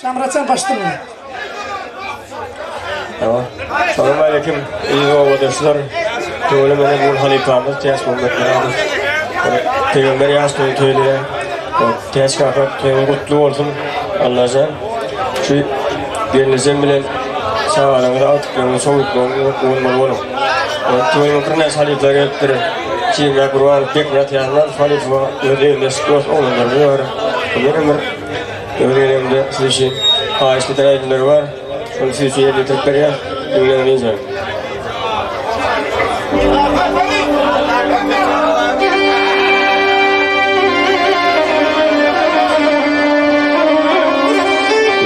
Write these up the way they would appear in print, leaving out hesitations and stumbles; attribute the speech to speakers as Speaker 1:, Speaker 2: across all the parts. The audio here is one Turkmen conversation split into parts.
Speaker 1: Şamyratjan başda.
Speaker 2: Tamam. Salam aleyküm eziz obadaşlar. Tüweleme mene bu halypamyz Täç Muhammet Myradow. Pygamber ýaş toýuny toýlaýar. Täç kaka toýuň gutly bolsun. Allajan şu gelnejem bilen çagalaryňyzy agtyklaryňyzy çowluklygyň guwanmaly boluň. Toýuň birnäçe halyplar gelipdir. Şirmyrat Gurbanow, Bekmyrat Ýazmyradow halypa öz egindeş dost oglanlarymyz bar. Ýene bir Öz gezegimde siz üçin haýyşly bir aýdymlar bar. Şony siz üçin ýerine ýetirip berýär. Diňläň diýjek.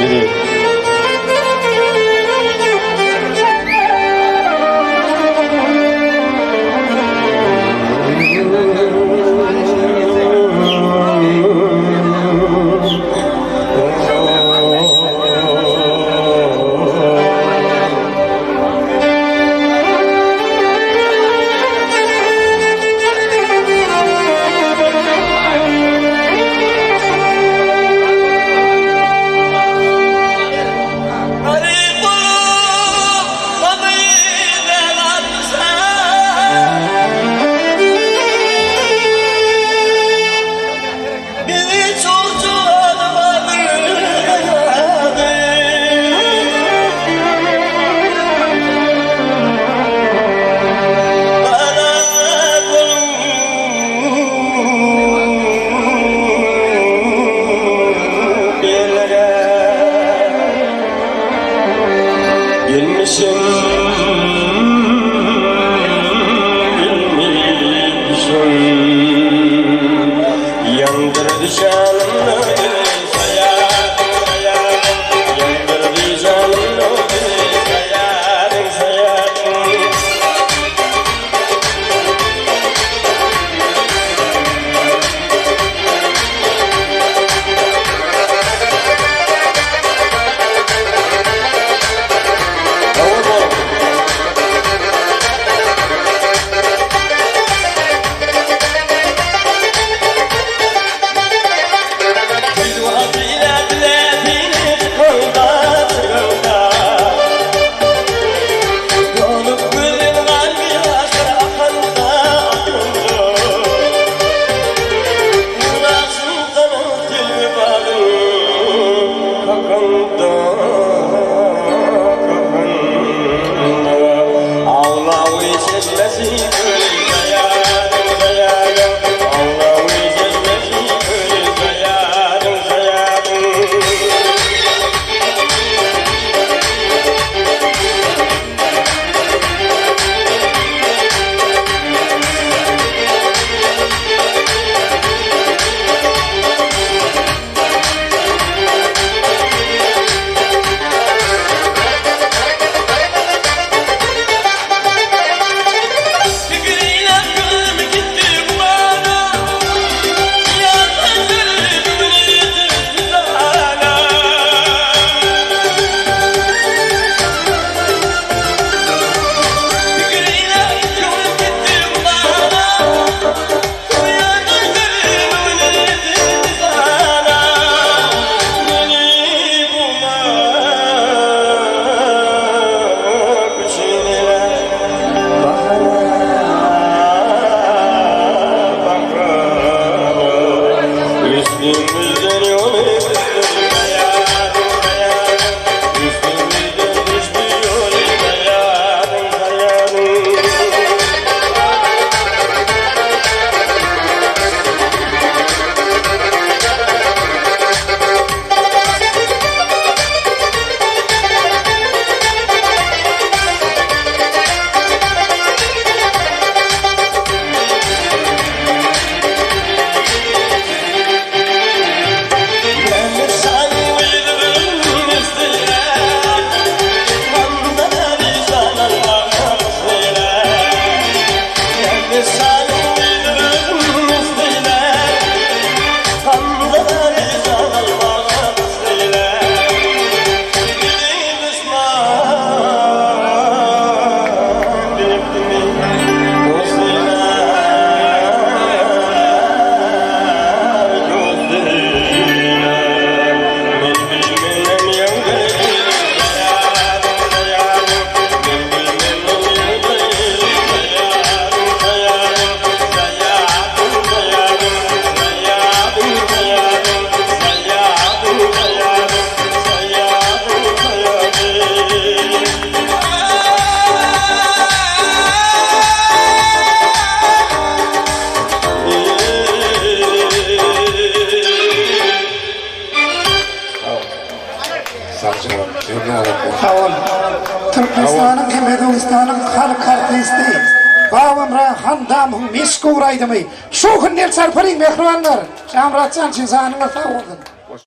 Speaker 2: Ýeri. Gelmişim, gelmişim, Ýandyrdy janymy saýadyň, saýadyň, Ýandyrdy janymy saýadyň, saýadyň.
Speaker 1: Sag bol. Türkmenistanyň hem Özbegistanyň halk artisti Babamyrat Hamdamowyň meşhur aýdymy Şowhun el çarpalyň mähribanlar! Şamyratjan üçin janyňyz sag bolsun!